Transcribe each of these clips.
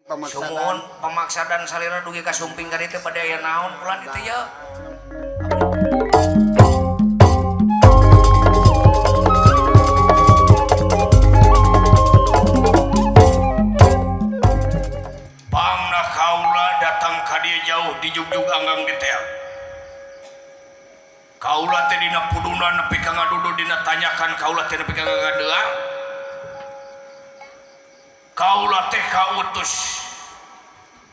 Sumuhun pamaksadan salira dugi ka sumping ka ditu bade aya naon pulan itu ya. Pangna kaula datang ka dieu jauh di jugjug anggang di teang. Kaula teh dina puduna nepi ka ngadudu dina tanyakan kaula teh nepi ka ngagadeang. Kaula teh kautus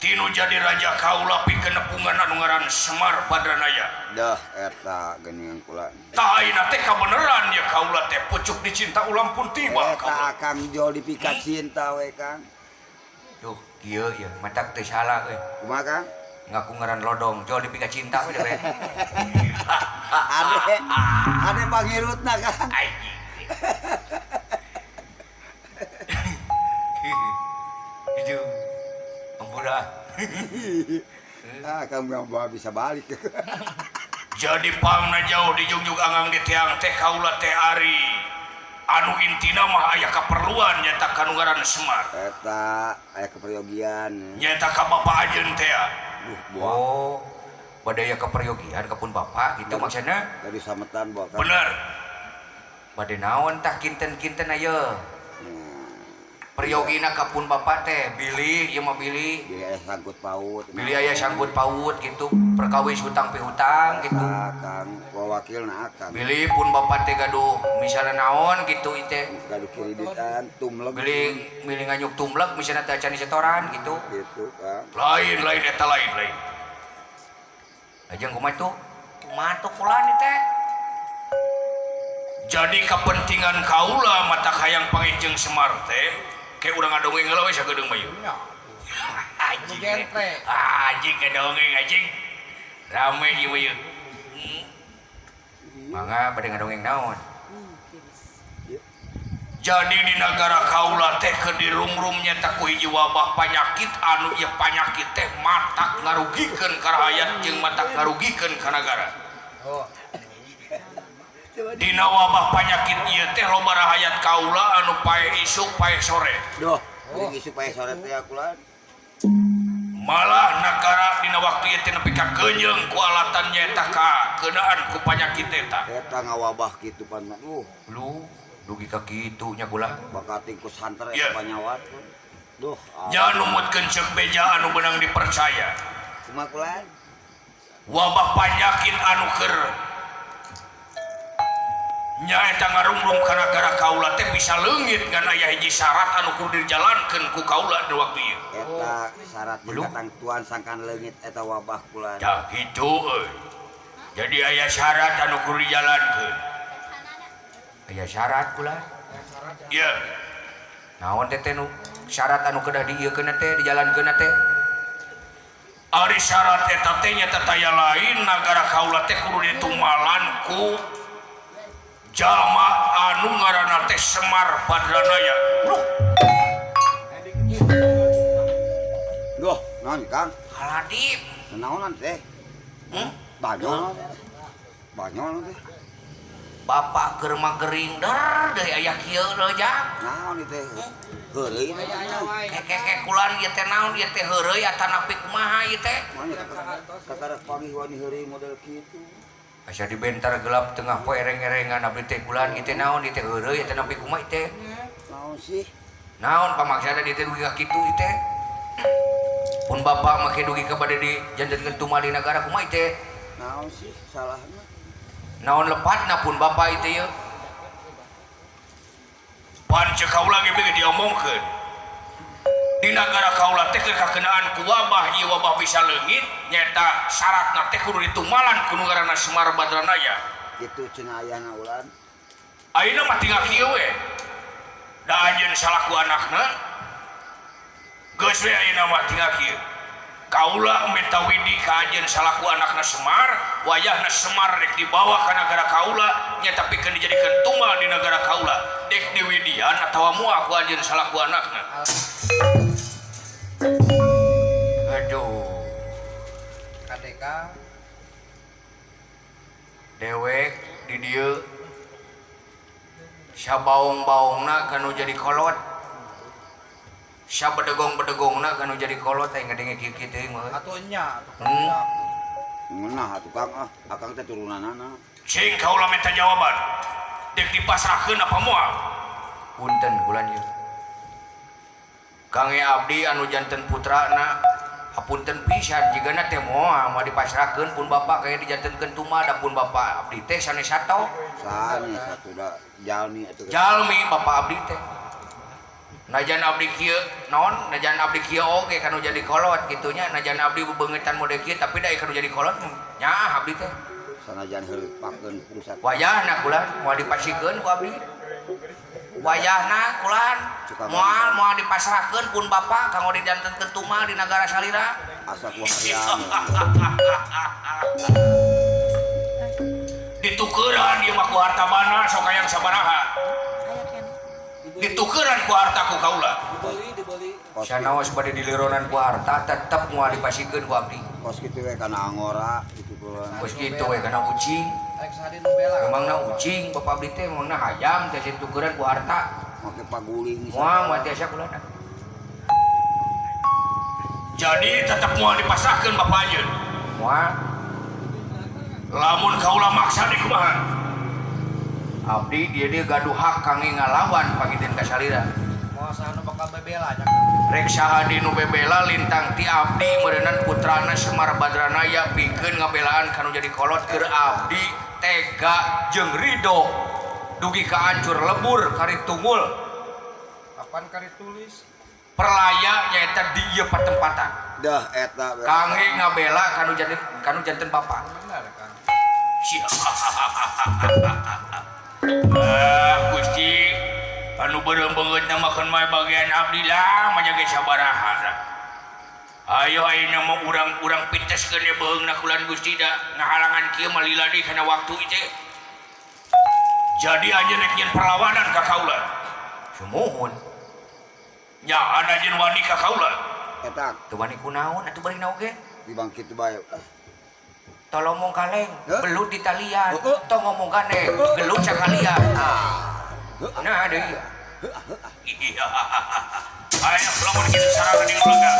tinu jadi raja kaula pikeun nepungan anu ngaran Semar Badranaya. Dah eta geuningan kula. Tah ayeuna teh kabeneran ye kaula teh pucuk dicinta ulang pun tiba. Eta Akang jol dipika cinta we Kang. Duh, kieu ye matak teu salah euy. Kumaha Kang? Ngaku ngaran lodong jol dipika cinta we we. Ade ade pangirutna Kang. Itu ampura. Ah, kamu yang bisa balik. Jadi pangna jauh dijungjung anggang di tiang teh kaula teh ari. Anu intina mah aya kaperluan nyata kanu ngaran Semar. Eta aya keperyogian. Nyata ka bapak ajeun teh. Duh, buah. Oh, bade aya keperyogian ka pun bapak gitu maksudna. Dari sametan buah. Bener. Bade naon tah kinten-kinten aya. Priyogina kapun bapak teh bilih ieu mah bilih bilih aya sangkut paut bilih aya sangkut paut gitu perkawis hutang pihutang gitu akang wawakilna akang bilih pun bapak teh gaduh misalnya naon gitu teh gaduh kreditan tumleg bilih milih nganyuk tumleg misalnya teh acan disetoran gitu gitu Kang lain lain eta lain lain ajeng kumaha tuh kumaha tuh kulan teh. Jadi kepentingan kaula mata hayang panggih jeung Semar teh kayak urang ngadongeng heula we sagedeung mah ieu. Anjing. Anjing ngadongeng anjing. Rame ieu mah ieu. Mangga bade ngadongeng naon? Jadi di nagara kaula teh keur dirumrum nyata ku hiji wabah panyakit anu ieu panyakit teh matak ngarugikeun ka rakyat jeung matak ngarugikeun ka nagara. Oh. Dina wabah penyakit ieu teh loba rahayat kaula anu pae isuk pae sore. Duh, oh, isuk pae sore teh kula. Malah nagara dina waktu ieu teh nepi ka geunyeng ku alatan nyaeta ka keunaan ku panyakit eta. Eta ngawabah kitu pan. Lu dugi ka kitu nya kula. Bakating ku santer eta panyawat. Duh. Nya numutkeun ceuk beja anu beunang dipercaya. Kumaha kula? Wabah panyakit anu keur nyaeta ngarumrum ka nagara kaula teh bisa leungit ngan aya hiji syarat anu kudu dijalankeun ku kaula di waktu ieu. Eta syarat katangtuan sangkan leungit eta wabah kula. Tah kitu euy. Jadi aya syarat anu kudu dijalankeun. Aya syarat kula. Ieu. Naon teh teh nu syarat anu kedah diieukeun teh dijalankeun teh? Ari syarat eta teh nyata taya lain nagara kaula teh kudu ditumalan ku jalma anu ngaranna teh Semar Badranaya. Duh. Duh, naon Kang? Haladip. Naonan teh? Banyol. Banyol teh. Bapak keur mah gering der deui aya kieu deui jang. Naon ieu teh? Heureuy teh. Kekeke kulan ieu teh naon ieu teh heureuy atanapi kumaha ieu teh? Kakara panggih wani heureuy model kitu. Asa dibentar gelap tengah poe ereng-erengan abdi teh kulan ieu teh naon ieu teh heureuy eta nepi kumaha ieu teh? Naon sih? Naon pamaksana dieu teh dugi ka kitu ieu teh? Pun bapak make dugi ka bade di jantenkeun tumal di nagara kumaha ieu teh? Naon sih salahna? Naon lepatna pun bapak ieu teh ieu? Pan ceuk kaula ge beuki diomongkeun. Di nagara kaula teh keur kakenaan ku wabah ieu wabah bisa leungit nyaeta syaratna teh kudu ditumalan ku nu ngaranna Semar Badranaya. Kitu cenah ayahna ulan. Ayeuna mah tinggal kieu we. Da anjeun salaku anakna geus we ayeuna mah tinggal kieu. Kaula minta widi ka anjeun salaku anakna Semar, wayahna Semar rek dibawa ka nagara kaula nyaeta pikeun dijadikeun tumal di nagara kaula. Dek diwidian atawa moal ku anjeun salaku anakna. Aduh. KDK dewek di dieu sabaong-baongna kanu jadi kolot. Sabedegong-bedegongna kanu jadi kolot aing ngadenge kieu-kieu teuing mah. Atuh nya atuh. Ngeunah atuh Kang ah, akang teh turunanana. Cing kaula minta jawaban. Dek dipasrahkeun apa moal? Punten bulan ieu. Kang abdi anu janten putrana hapunten pisan jigana teh moal moal dipasrahkeun pun bapak kaya dijantenkeun tumal da pun bapak abdi teh sanes sato. Sanes satu da jalmi atuh. Jalmi bapak abdi teh. Najan abdi kieu naon najan abdi kieu oge kanu jadi kolot kitunya najan abdi bebeungetan mode kieu tapi da kanu jadi kolot nyaah abdi teh. Sanajan heupakeun pusat. Wayahna kula moal dipasikeun ku abdi. Wayahna kulan moal moal dipasrahkeun pun bapak kanggo dijantenkeun tumal di nagara salira. Asa ku hayang. Ditukeran ieu mah ku harta bana sok hayang sabaraha. Ditukeran ku harta ku kaula. Dibeli. Sanaos bade dilironan ku harta tetep moal dipasikeun ku abdi. Kos kitu we kana angora kitu kulan. Kos kitu we kana ucing. Memangna ucing bapak abdi teh memangna hayam teh ditukeran ku harta. Make paguling. Moal moal tiasa kula. Jadi tetep moal dipasrahkeun bapak anjeun. Moal. Lamun kaula maksa di kumaha? Abdi dia gaduh hak kangge ngalawan pangiten ka salira. Moal saha nu bakal bebela nya. Rek saha di nu bebela lintang ti abdi meureunan putrana Semar Badranaya pikeun ngabelaan kanu jadi kolot keur abdi tega jeung ridho dugi ka ancur lebur kari tunggul. Kapan kari tulis? Perlaya nyaeta di ieu patempatan. Dah eta kangge ngabela kanu janten bapak. Bener Kang. Ah Gusti anu beureum beungeutna makan mah bagian abdi lah mah ge sabaraha lah. Ayo ayeuna mah urang-urang piteskeun we beuheungna kulan Gusti da ngahalangan kieu mah lila deui kana waktu ieu. Jadi anjeun rek nyeun perlawanan ka kaula. Sumuhun. Nya anjeun wani ka kaula. Eta teu wani kunaon atuh bari oge. Dibangkit bae. Tolong ngomong kaleng, belut di talian. Tong ngomong gandeng, gelut sakalian. Nah, deui. Iya. Ayo lamun kitu sarana di lega.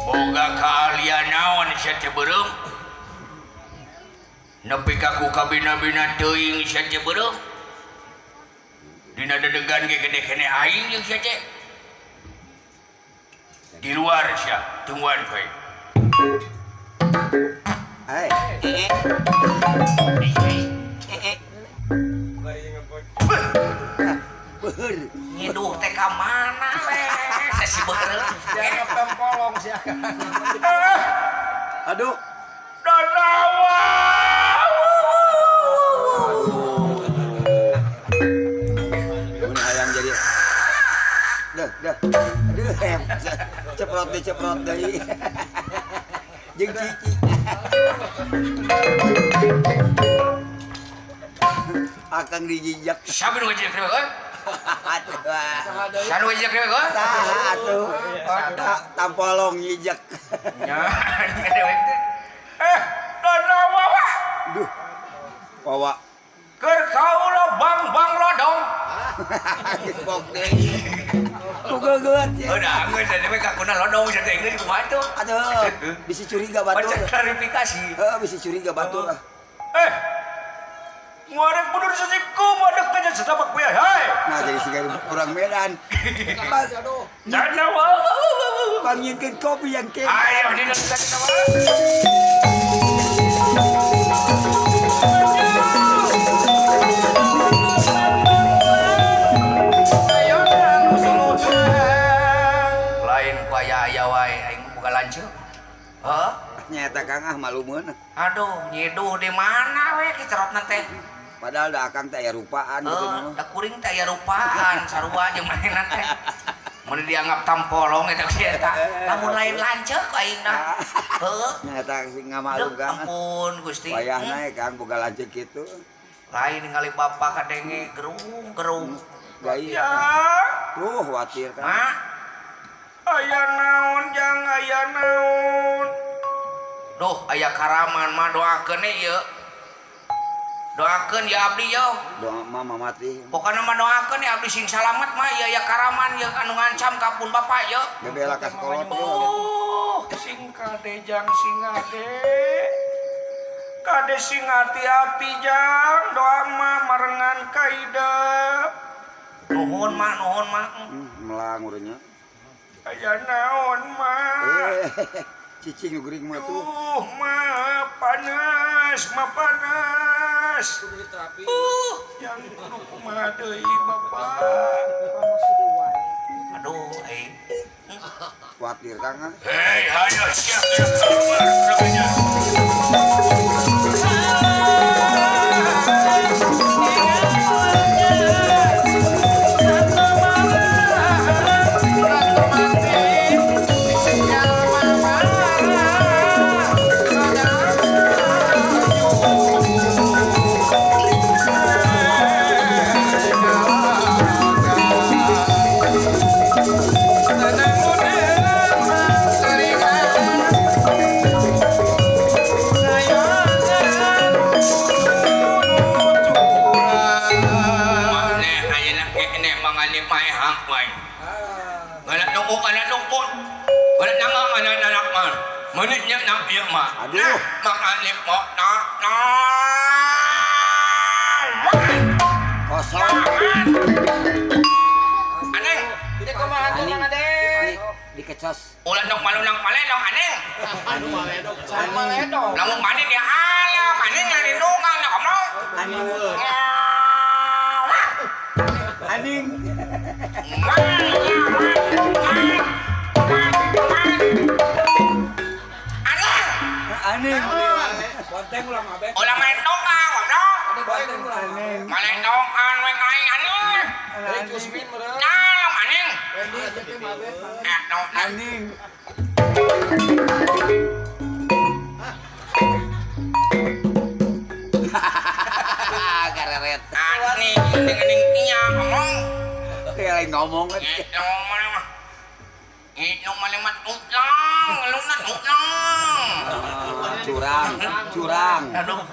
Boga kaalian naon sia teh beureum? Nepi ka ku kabina-bina teuing sia teh beureum. Dina dedegan ge gede keneh aing jeung sia teh. Di luar sia, tungguan kowe. Hai. Beuheur. Nyiduh teh ka mana we? Teh si beuheur. Jangan tempolong sia Kang. Aduh. Danawa. Mun hayang jadi. Duh, duh. Aduh, ceprot deui. Jeung cici. Akang dijijak. Saha nu ngajijak dewek euy? Aduh. Saha nu ngajijak dewek euy? Saha atuh? Tampolong nyijak. Nya, dewek teh. Danawa. Duh. Wawa. Keur kaula bang-bang lodong. Bok deui. Kugegeut ya. Udah, geus tadi we kakuna lodong sia teh geus kumaha tuh? Aduh, bisi curiga batur. Baca klarifikasi. Heeh, bisi curiga batur. Nguarek mundur sesiku madek aja setapak kuya, hai. Nah, jadi siga urang Medan. Aduh. Danawa. Pangieunkeun kopi yang ke. Ayo dina kita mah. Lain ku aya-aya wae aing buka lanceuk. Heuh? Nyata Kang ah malu meun. Aduh, nyiduh di mana we kicerotna teh? Padahal da akang teh aya rupaan gitu mah. Da kuring teh aya rupaan sarua jeung manehna teh. Mun dianggap tampolong eta si eta. Lamun lain lanceuk aing dah. Heuh. Nyata sing ngamalum Kang. Ampun Gusti. Wayahna Kang boga lanceuk kitu. Lain ningali bapak kadenge gerung-gerung. Gaya. Ya. Tuh khawatir Kang. Mak. Aya naon jang aya naon. Duh aya karaman mah doakeun ieu. Doakeun ya abdi yo. Doa mah mati. Pokona mah doakeun ya abdi sing salamet mah ieu aya karaman ieu anu ngancam ka pun bapak yo. Bebela ka sekolot yo. Oh, sing kade jang sing ade. Kade sing hati-hati jang doa mah marengan ka hidep. Nuhun mah nuhun mah. Melang urangnya. Aya naon mah. Cicing geuring mah tuh. Mah panas, mah panas. Yang kudu kumaha deui bapak. Aduh, aing. Kuatir Kang. Hei, hayo siap keluar keluarnya. Aduh. Kosong. Aneng. Tidak kumaha tuh Kang Ade. Dikecos. Ulah dong malunang maledong aneng. Anu maledong. Maledong. Lamun manin ya ala, manin ngalindungan ngomong. Aning. Aning. Aning. Bonteng ulah mabek. Ulah main tongkang, goblok. Bonteng ulah. Aning. Main tongkang we aing aneng. Aning Kusmin meureun. Nah, aneng. Aning. Kareret. Aning ning nya ngomong. Kayak lain ngomong kan. Curang, curang,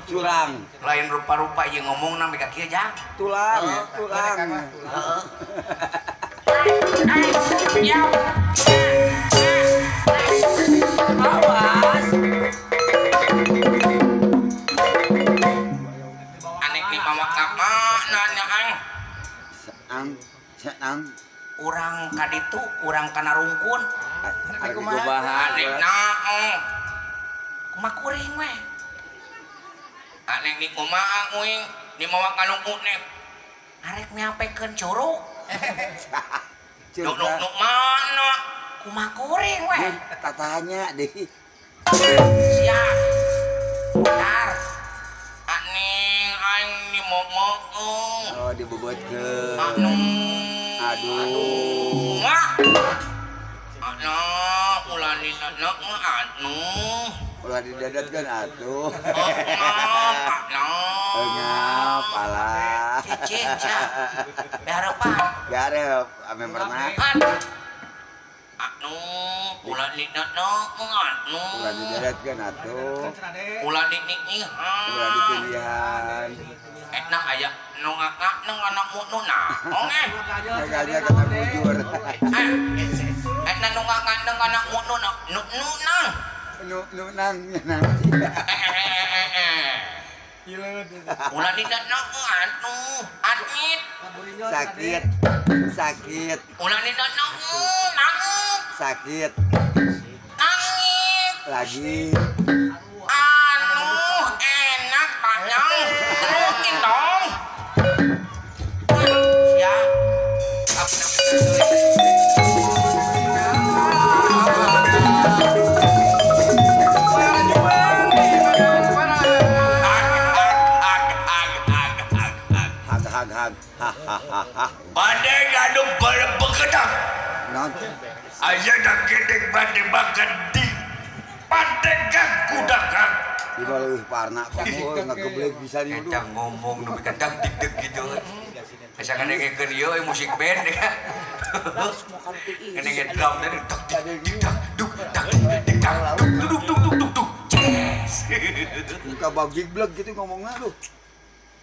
curang. Lain rupa-rupa yang ngomong nang mereka kia jang. Tulang, tulang. Awas. Anek ni bawa kapa nanya ang. Ang, ang. Urang kaditu, urang kana rungkun. Arek kumaha? Anek naong. Kumaha kuring we. Anek ni kumaha uing ni mawa kalungkut nih. Arek nyapekeun curug. Nuk nuk mana? Kumaha kuring we. Tatanya deh. Siap. Bentar. Aning aing ni momoong. Oh, dibobotkeun. Anu. Aduh. Mak. Anu, ulah didadot mah anu. Ulah didadotkeun atuh. Oh, ngap, anu. Ngap, alah. Cicing, sia. Beharepan. Beharep, ame pernah. Anu, ulah didadot mah anu. Ulah didadotkeun atuh. Ulah diniknihan. Ulah ditilihan. Enak aya nu ngakak nang anak munu nah. Oke. Kagaknya kata bujur. Enak nu ngakak nang anak munu nah. Nu nu nang. Nu nu nang nang. Ulah didadot anu. Admit. Sakit. Sakit. Ulah didadot nangis. Sakit. Nangis. Lagi. Anu enak panjang. Mungkin dong. Siap. Hag hag hag. Ha ha ha ha. Pandai gaduh berbekedang. Non. Aja dak gedeng pandai makan di pandegang kudagang. Di bawah parna kamu ngegeblek bisa di Eta ngomong nu kadang deg-deg gitu. Asa ngadengekeun ieu musik band ya. Ngene ge drum tadi dak dik dak duk dak dik dak duk duk duk duk duk. Yes. Muka bagig blog gitu ngomongnya lu.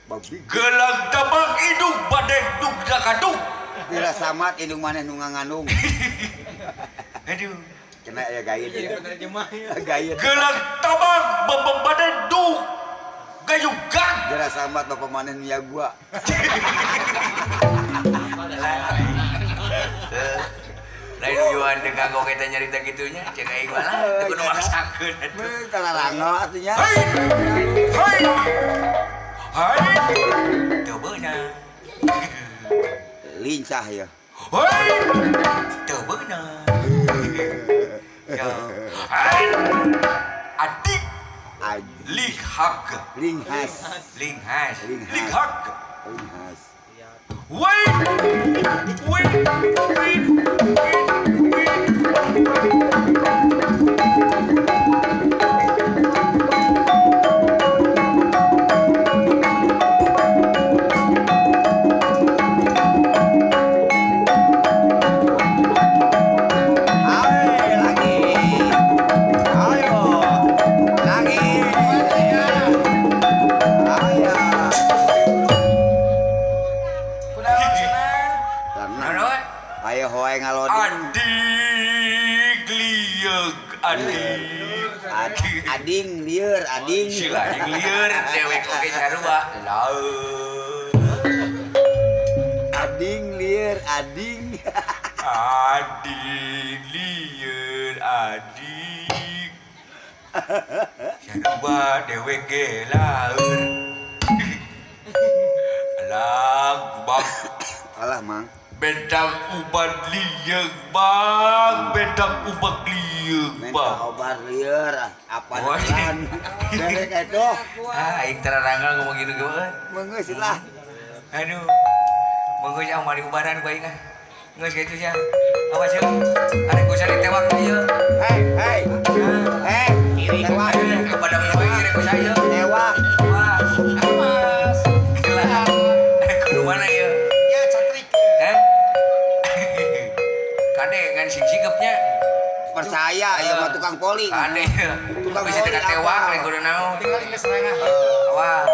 Bagig. Gelang tabang indung badai duk dakaduk. Kira samat indung maneh nu nganganung. Aduh. Kena ya gayet. Gayet. Gelang tabang babang badai duk. Gayugang. Kira samat bapak maneh nu ya gua. Lain yuan teu kanggo kita nyarita kitunya, cek aing mah lah, teu kudu maksakeun atuh. Meuh tararangel atunya. Hai. Hai. Hai. Teu beunang. Lincah ya. Hai. Teu beunang. Hai. Adik Linghag. Linghas. Linghas. Linghag. Linghas. Wait. Wait. Wait. Wait. Wait. Ayo lagi. Ayo. Lagi. Ayo. Naon? Ayo hoy ngaloding. Adik lieg adik. Ading lieur ading. Sila ading lieur dewek oge sarua. Laut. Ading lieur ading. Ading lieur adik. Sarua dewek ge laeur. Alang bang. Alah mang. Bentang ubat lieur bang, bentang ubat lieur Minta bang. obat lieur apa depan. Derek itu. Ah, aing teraranggal ngomong gitu geueuh. Mengeus lah. Aduh. Mengeus ah mari ubaran ku aing ah. Geus kitu sia. Awas yeuh. Arek kusa ditewak ieu. Hei, hei. Hei, tewak. Kepada minggu ini rek kusa ieu. Tewak. Wah. Awas. Gila. Rek kudu mana ieu? Ya catrik. Heh? Kade ngan sing sikepnya. Percaya ya mah tukang poli. Kade. Tukang Bisa poli teka tewak apa? rek kudu naon. Tinggal ini serangan. Wah.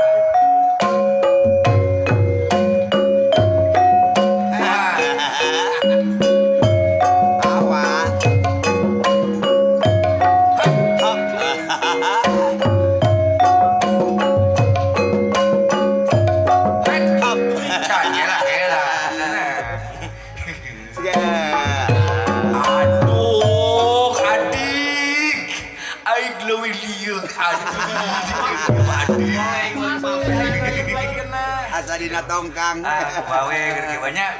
Wah. Awas. Hop. Gela, gela. Aduh, adik. Aing leuwih lieur adik. Adik. Asa dina tongkang. Ah, bawe keur kieu banyak.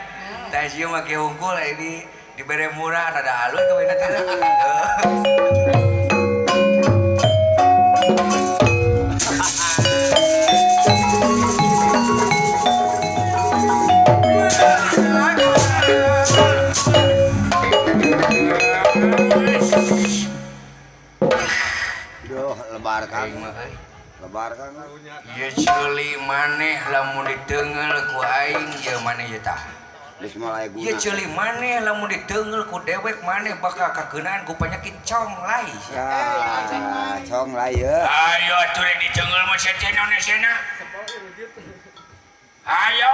Tah ieu mah kieu hungkul ini dibere murah rada halus kawin teh. Duh, lebar kang. Aing mah euy. Lebar kang. Ieu ceuli maneh lamun diteungel ku aing ieu maneh ieu tah. Geus moal aya guna. Ieu ceuli maneh lamun diteungel ku dewek maneh bakal kakeunaan ku penyakit conglai. Ah, cong lah ya. Ayo atuh rek diteungel mah sia teh naon esena. Ayo.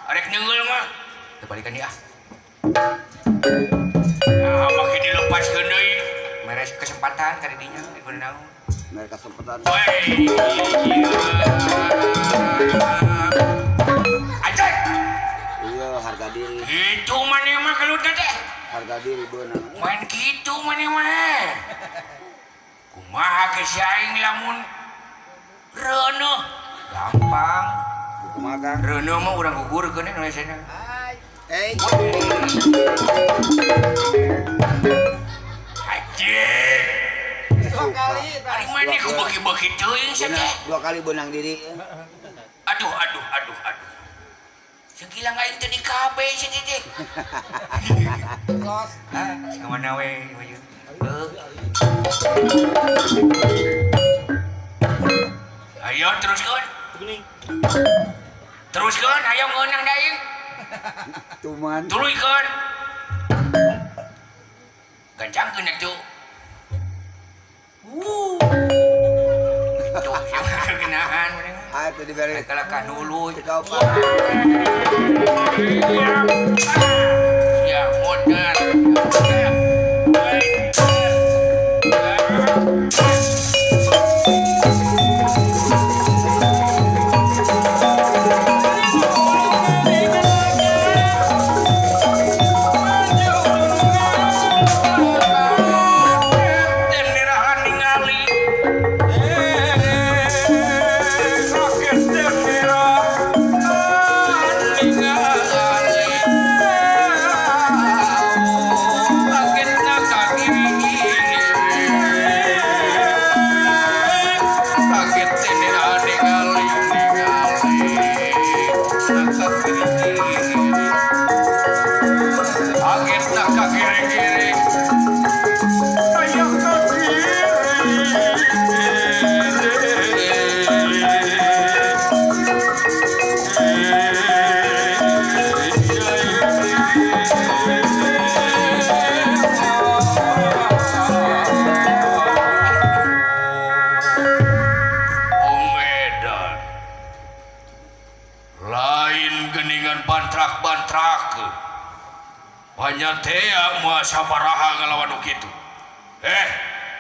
Arek neungel mah. Teu balikan ieu ah. Nah, make dilepaskeun deui. Mere kesempatan ka dinya kudu naon. Mere kesempatan. Woi. Ajak. Iya, harga diri. Itu maneh mah kalutna teh. Harga diri beunang. Main kitu maneh mah. Kumaha ke si aing lamun reuneuh. Gampang. Kumaha Kang? Reuneuh mah urang gugurkeun nu esena. Eh, Ajik. Dua kali. Ari maneh ku beuki-beuki teuing sia teh. dua kali beunang diri. Aduh aduh aduh aduh. Segilang aing teh di KB sia teh. Los. Ah, ka mana we ieu? Heuh. Ayo teruskeun. Teruskeun ayo ngeunah da aing. Tuman. Tuluykeun. Gancangkeun atuh. Tuh, genaan. Ah, teu dibere. Kalakah nuluy. Teu kaopat. Ya modal. Sabaraha ngalawan nu kitu.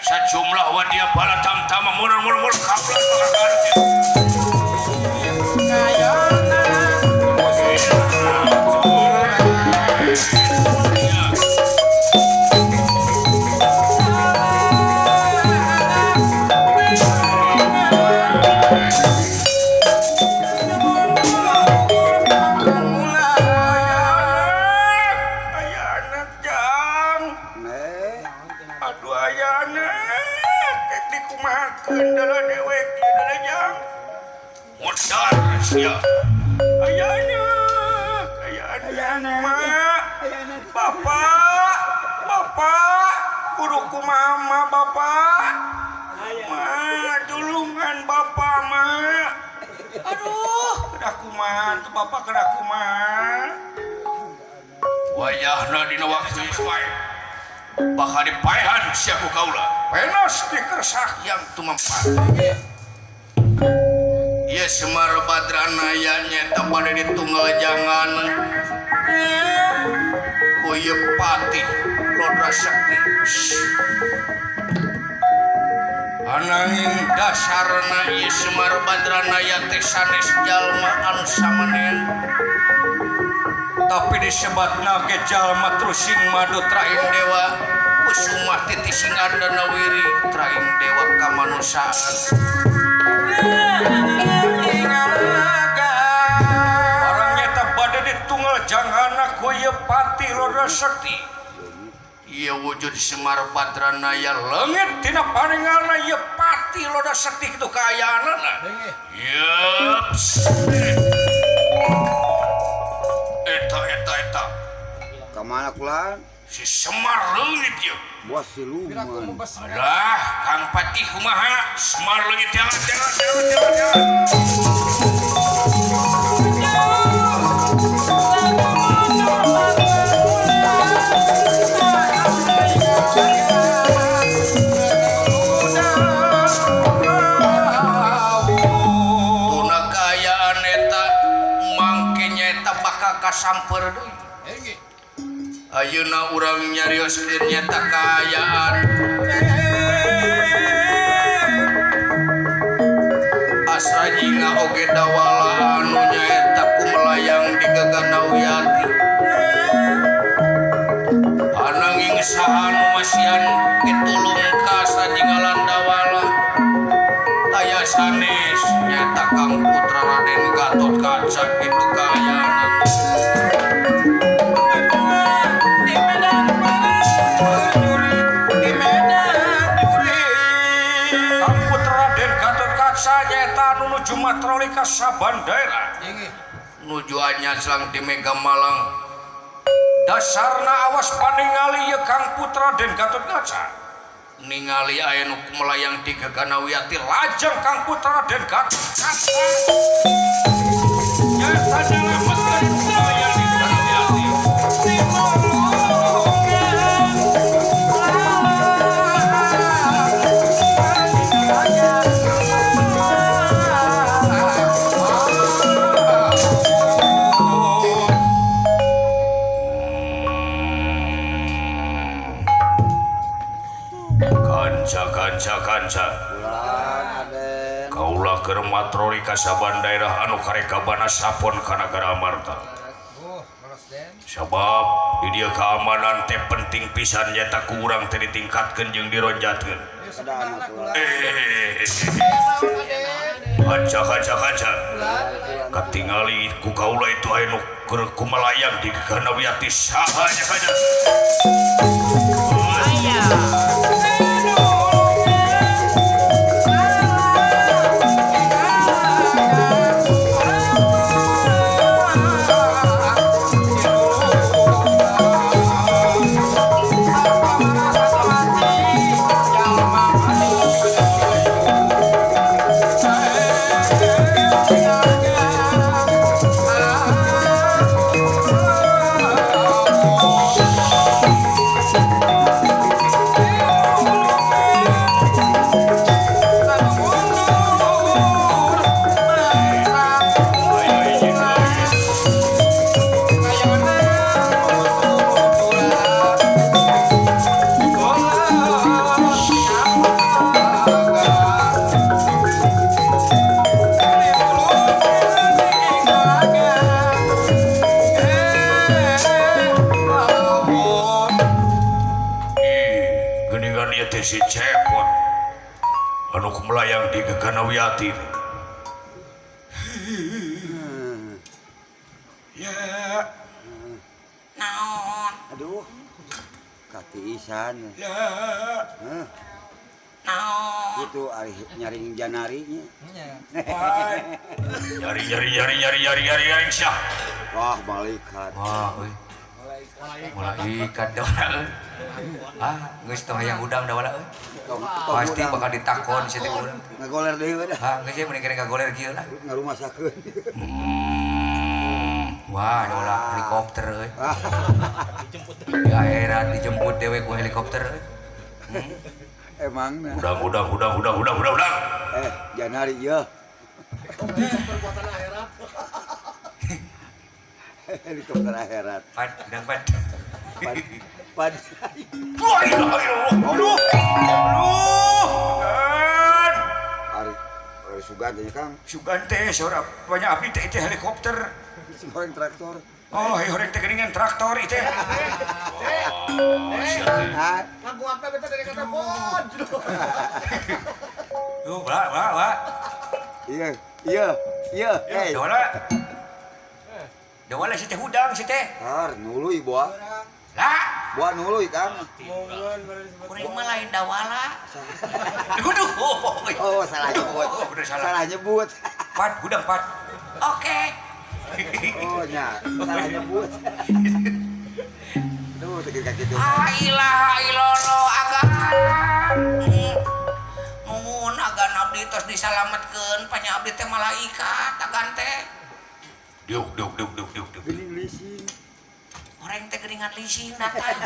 Sajumlah wadia bala tamtama murur-murur kabla bakal. Wayahna dina waktu ispai bakal dipaehan sia ku kaula penos dikersak yang tumampat. Ieu Semar Badranaya nyaeta bade ditunggal jangan ku ieu patih Lodra Sakti. Ananging dasarna ieu Semar Badranaya teh sanes jalma anu samanean, tapi disebatna ge jalma trusing madu traing dewa kusumah titising andanawiri traing dewa kamanusiaan. Barang nyata bade ditunggal janghana ku ieu patih Lodra Sakti. Ieu wujud Semar Badranaya leungit tina paningalna ieu patih Lodra Sakti kitu kaayaanana. Yeups. Eta. Kamana kula? Si Semar leungit ieu. Buah siluman. Alah, Kang Patih kumaha? Semar leungit jangan. Tuna kaayaan eta mangke nyaeta bakal kasamper deui. Ayeuna urang nyarioskeun nyaeta kaayaan. Asrajinga oge dawala anu nyaeta kumelayang di Gaganawiyati. Ananging saha nu masihan pitulung ka Asrajinga lan dawala. Taya sanes nyaeta Kang Putra Raden Gatotkaca kitu kaayaan. Nuju matroli ka saban daerah nuju anyaslang di Mega Malang. Dasarna awas paningali ye Kang Putra Den Gatotkaca ningali aya nu melayang di Gaganawiyati lajeng Kang Putra Den Gatotkaca nyata nyalametkeun melayang di Kanca-kanca kaula keur matroli ka saban daerah anu kareka bana sapon ka nagara Amarta. Sabab di dieu keamanan teh penting pisan nyata ku urang teh ditingkatkeun jeung dironjatkeun. Kanca kanca kanca katingali ku kaula itu aya nu keur kumalayang di Ganawiyati saha nya kanca. Aya. Si Cepot anu kumelayang di Geganawiyati. Ya naon aduh katiisan ya naon itu ari nyaring janarinya nyari nyari nyari nyari nyari nyari nyari syah wah malaikat wah euy malaikat dawala ah geus tong hayang udang dawala euy pasti bakal ditakon si teh urang ngagoler deui we dah ah geus mending kene ngagoler kieu lah ngarumasakeun wah dawala helikopter euy di akhirat dijemput dewe ku helikopter euy emang udang udang udang udang udang udang udang janari ieu perbuatan akhirat helikopter akhirat. Pan, udang pan. Pan, pan. Wah, aduh, aduh, kan. Ari, ari sugan teh Kang. Sugan teh saudara banyak abdi teh itu helikopter. Horeng traktor. Oh, horeng teh geuningan traktor itu. Ngaguapna beta dari kata pod. Tuh, wah, wah, wah. Iya, iya, iya. Hey. Dawala. Dawala si teh hudang si teh. Har, nuluy buah. Lah, buah nuluy Kang. Kuring mah lain dawala. Aduh. Oh, salah nyebut. Salah nyebut. Pat, hudang pat. Oke. Oh, nya, salah nyebut. Duh, teu kitu. La ilaha illallah agan. Nuhun agan abdi tos disalametkeun, panya abdi teh malaikat agan teh. Diuk diuk diuk diuk diuk diuk. Geuning leasing. Orang teh geuningan leasing datang.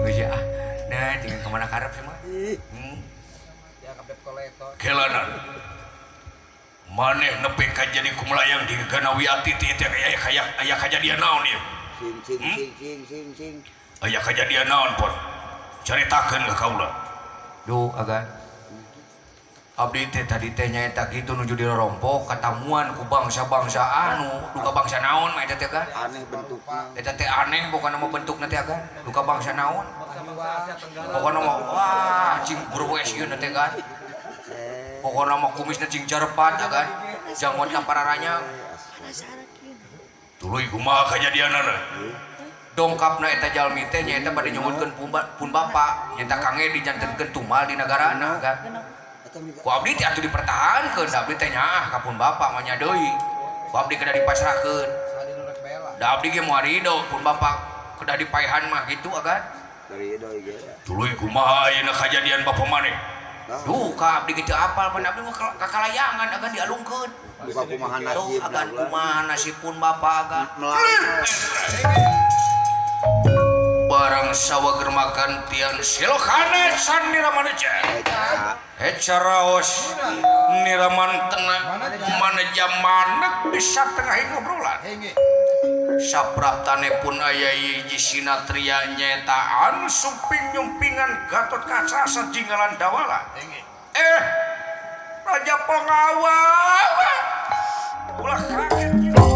Geus ah. Nah, tinggal kemana karep semua? Ya ka debt collector. Kelanan. Maneh nepi ka jadi kumelayang di Ganawiyati teh teh aya aya kajadian naon ieu? Sing sing sing sing sing sing. Aya kajadian naon pon? Caritakeun ka kaula. Duh, agan. Abdi teh tadi teh nyaeta kitu nuju dirorompok katamuan ku bangsa-bangsa anu duka bangsa naon mah eta teh kan aneh bentukna eta teh aneh pokona mah bentukna teh kan duka bangsa naon pokona mah wah cing burwes ieu teh kan pokona mah kumisna cing jarepat kan jangotna pararanya tuluy kumaha kajadianana dongkapna eta jalmi teh nyaeta bade nyuhunkeun pun bapa nyaeta Kang Edi jantenkeun tumal di nagarana kan. Ku abdi teh atuh dipertahankeun, da abdi teh nyaah ka pun bapa mah nya deui. Ku abdi kedah dipasrahkeun. Da abdi ge moal rido pun bapa kedah dipaehan mah kitu agan. Rido ge. Tuluy kumaha ayeuna kajadian bapa maneh? Duh, ka abdi ge teu apal pan abdi mah kakalayangan agan dialungkeun. Duka kumaha nasib agan kumaha nasib pun bapa agan. Barang sawager makan tian silokane san niramaneja. Hecaraos niraman tengah maneja manek bisa tengah ngobrolan. Sapraptane pun aya hiji sinatria nyaeta anu sumping nyumpingan Gatot Kaca sajinggalan dawala. Raja Pengawal. Ulah kaget.